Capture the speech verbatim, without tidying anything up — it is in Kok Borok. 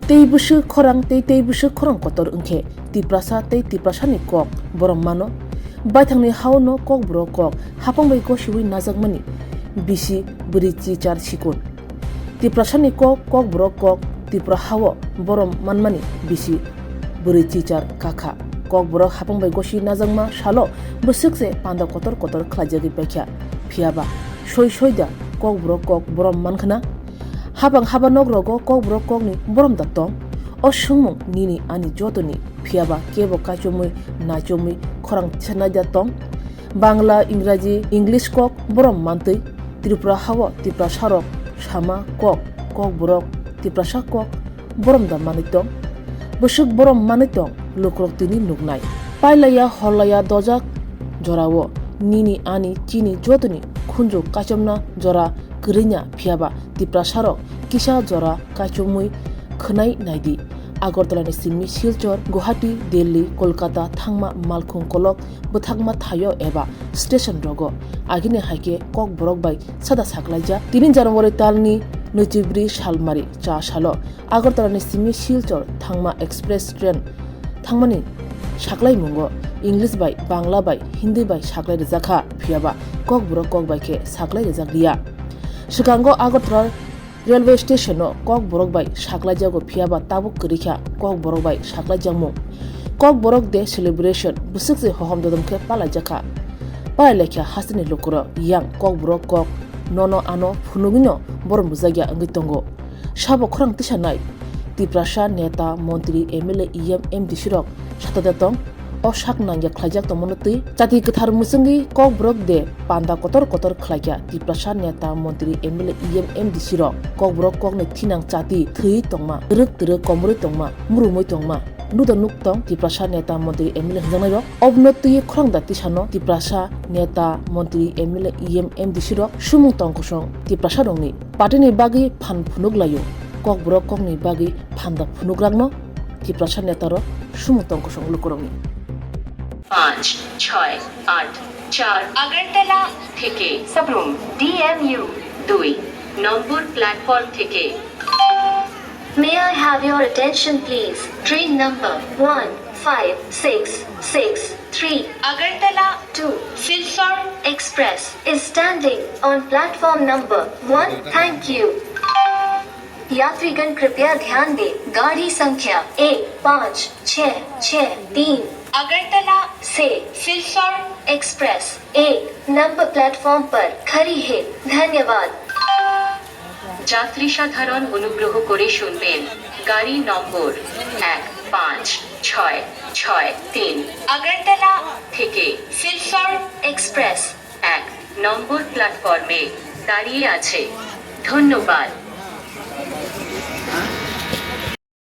Tei bwswk khorang tei tei bwswk khorang kotor wngkhe Tiprasa tei Tiprasani kok borom mano. Baithangni hao no Kokborok kok hapang bai gosiwi najakmani bisi bwrwi chichar sikun. Tiprasani kok Kokborok kok Tripura hao borom manmani bisi bwrwi chichar kakha. Kokborok hapang bai gosi najakma salo bwswk se panda kotor kotor khlaijagwi paikha. Phiyaba soi soi da Kokborok kok borom mankhna? Habang haba nok rogo Kokborok kokni borom da tong? O swngmung nini ani jotoni, phiyaba kebo kaichomwi naichomwi khorang tisanai da tong? Bangla, Ingraji, English kok borom mantwi Tripura hao Tiprasa rok sama kok, Kokborok, Tiprasa kok borom da manwi tong? Bwswk borom manwi tong lukurok tini nuknai. Pailaya horlaya dojak jorao nini ani chini jotoni khunju kaichomna jora kwrwina, phiyaba Tiprasa rok kisa jora kaichomwi khwnai naidi. Agartala ni simi Silchar, Guwahati, Delhi, Kolkata thangma malkhung kolok bwthakma thaio eba station rogo agini hai khe Kokborok bai sada saklaijak. Tini January talni nwichibrwi salmari cha salo Agartala ni simi Silchar thangma express train thangmani saklaimungo English bai, Bangla bai, Hindi bai saklai rijak kha, phiyaba Kokborok kok bai khe saklai rijak liya. Swkango Agartala railway station-o Kokborok bai saklaijago, phiyaba tabuk kwrwi kha Kokborok bai saklaijakmung. Kokborok Day celebration bwswk se hohom dodom khe palaijak kha. Palai laikha hasteni lukurok yang Kokborok kok nono ano phunugwino borom rwjakya wngwi tongo. Sabo khorang tisanai Tiprasa neta, montri, M L A, E M, M D C rok satada tong? O sak nangya khlaijak tongmano twi chati kwthar mwchwngwi Kokborok Day panda kotor kotor khlaikha Tiprasa neta, montri, M L A, E M, M D C rok. Kokborok kokni thinang chati thwi tongma, twrwk twrwk komorwi tongma, murumwi tongma, nuda nuk tong Tiprasa neta, montri, M L A hwnjaknairok. Obono twi khorang da tisano Tiprasa neta, montri, M L A, E M, M D C rok sumung tong kosong Tiprasa rokni party ni bagwi phan phunuk laio, Kokborok kokni bagwi phan da phunuk rakno Tiprasa neta rok sumung tong kosong lukurokni. পাঁচ ছয় আট চার আগরতলা থেকে সাবরুম ডিএমইউ দুই নম্বর প্ল্যাটফর্ম থেকে। May I have your attention, please? Train number one five six six three Agartala to Silchar Express is standing on platform number one. Thank you. यात्रीगण कृपया ध्यान दें, गाड़ी संख्या एक पाँच छः छः तीन अगरतला से सिलचर एक्सप्रेस एक नंबर प्लेटफॉर्म पर खड़ी है। धन्यवाद। যাত্রী সাধারণ অনুগ্রহ করে শুনবেন, গাড়ি নম্বর এক পাঁচ ছয় ছয় তিন আগরতলা থেকে সিলচর এক্সপ্রেস এক নম্বর প্ল্যাটফর্মে দাঁড়িয়ে আছে। ধন্যবাদ।